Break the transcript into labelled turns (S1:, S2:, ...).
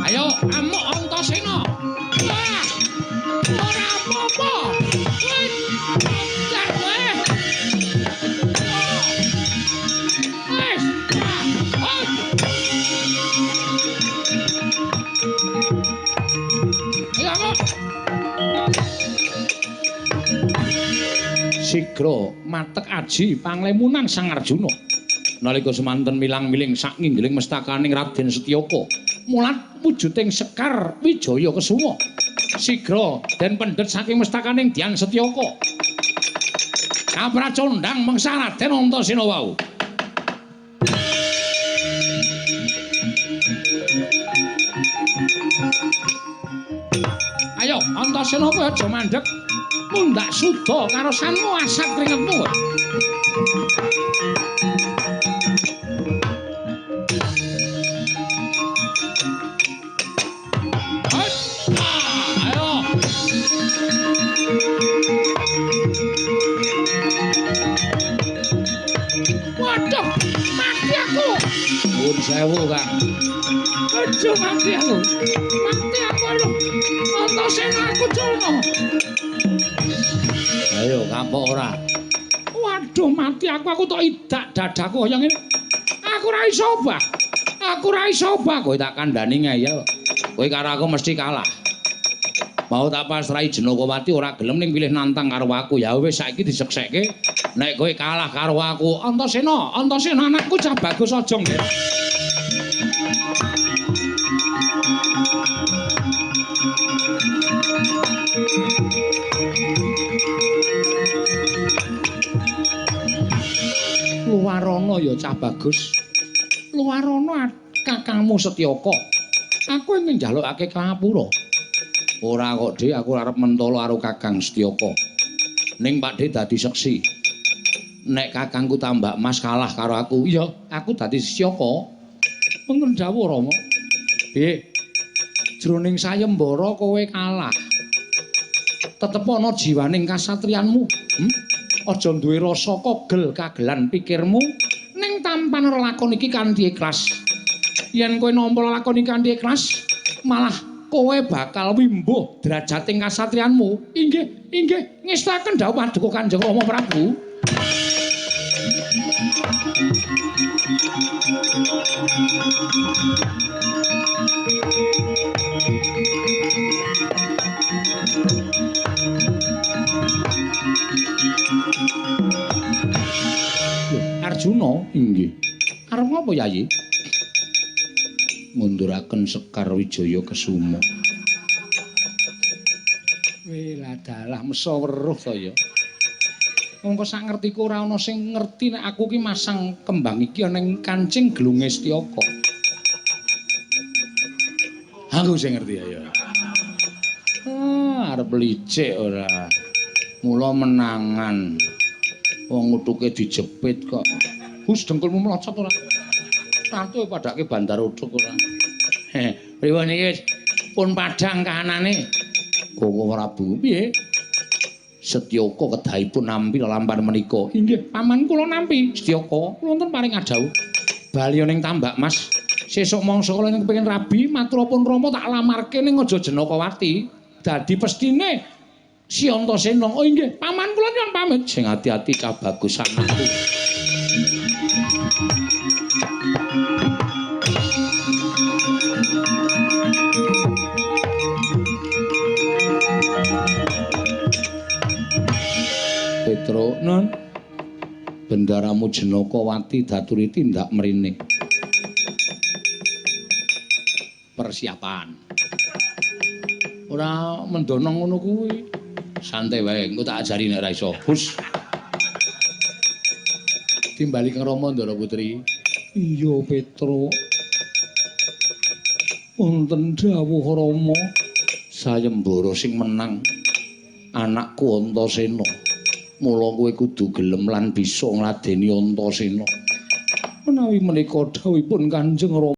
S1: Ayo amuk Antasena. Wah. Ora apa-apa. Wis, entar kowe. Wis. Ah, ayo amuk. Sigra matek aji panglemunan Sang Arjuna. Nalika semanten milang-miling sak nginggiling mestakaning Raden Setyaka, mulat wujuding Sekar Wijaya Kesuma. Sigra den pendhet saking mestakaning Dyang Setyaka. Kapracondhang mangsa Raden Antasena wau. Ayo Antasena kowe aja mandheg. Mundhak suda karosanmu asat kringetmu. Ayo. Waduh, mati aku. Nuwun sewu, Kang. Aja mati aku. Mati aku lho. Antasena aku culno. Ayo kapok ora. Waduh, mati aku tok idak dadaku kaya ngene. Aku ora iso obah. Aku ora iso obah, kowe tak kandhani ngeyel. Kowe karo aku mesti kalah. Mau tak pasrahi Jenakawati ora gelem ning pilih nantang karo aku. Ya wis saiki diseksekke. Nek kowe kalah karo aku, Antasena, Antasena anakku cah bagus aja nggih. Luwarana ya cah bagus. Luwarana kakangmu Setyaka. Aku ingin njalukake kapura. Ora kok, Dik, aku arep mentolo karo Kakang Setyaka. Ning Pakdhe dadi seksi. Nek kakangku Tambak Mas kalah karo aku, iya, aku dadi Setyaka. Wonten dawuh Rama. Piye? Jroning sayembara kowe kalah. Tetep ana jiwaning kasatriyanmu. Aja duwe rasa kogel kagelan pikirmu ning tampan lelakon iki kanthi ikhlas. Yen kowe nampa lelakon iki kanthi ikhlas, malah kowe bakal wimbuh derajating kasatriyanmu. Inggih, inggih, ngestaken dawuh paduka Kanjeng Rama Prabu. Arjuna, inggih. Arep ngapa, Yayi? Ngunduraken Sekar Wijaya Kesuma. Weh, dalah mesa weruh to ya. Mongko sak ngertiku ora ana sing ngerti nek aku ki masang kembang iki ana ing kancing gelunge Setyaka. Aku sing ngerti ya. Ah, arep licik ora. Mula menangan. Wong utuke dijepit kok. Hus dengkulmu mlocot ora? Tantu padake bandar utuk ora. Heh, pripun iki wis pun padhang kahanane. Koko Prabu, piye? Setyaka kedahipun nampi lelampahan menika. Inggih, paman kula nampi. Setyaka, kula wonten paring adhawuh. Bali ning Tambak Mas. Sesuk mangsa kula ning kepengin rabi, maturapun Rama tak lamarke ning aja Jenakawati. Dadi pestine Si Antasena. Oh inggih, paman kula nyuwun pamit. Sing ati-ati cah bagus anakku. Petro, nun. Bendaramu Jenakawati daturi tindak mrene. Persiapan. Ora mendono ngono kuwi. Santai wae, engko tak ajari nek ora iso. Hus. Timbali kang Rama Ndara Putri. Iya, Petro. Wonten dawuh Rama, sayembara sing menang anakku Antasena. Mula kowe kudu gelem lan bisa ngladeni Antasena. Menawi menika dawuhipun Kanjeng Rama.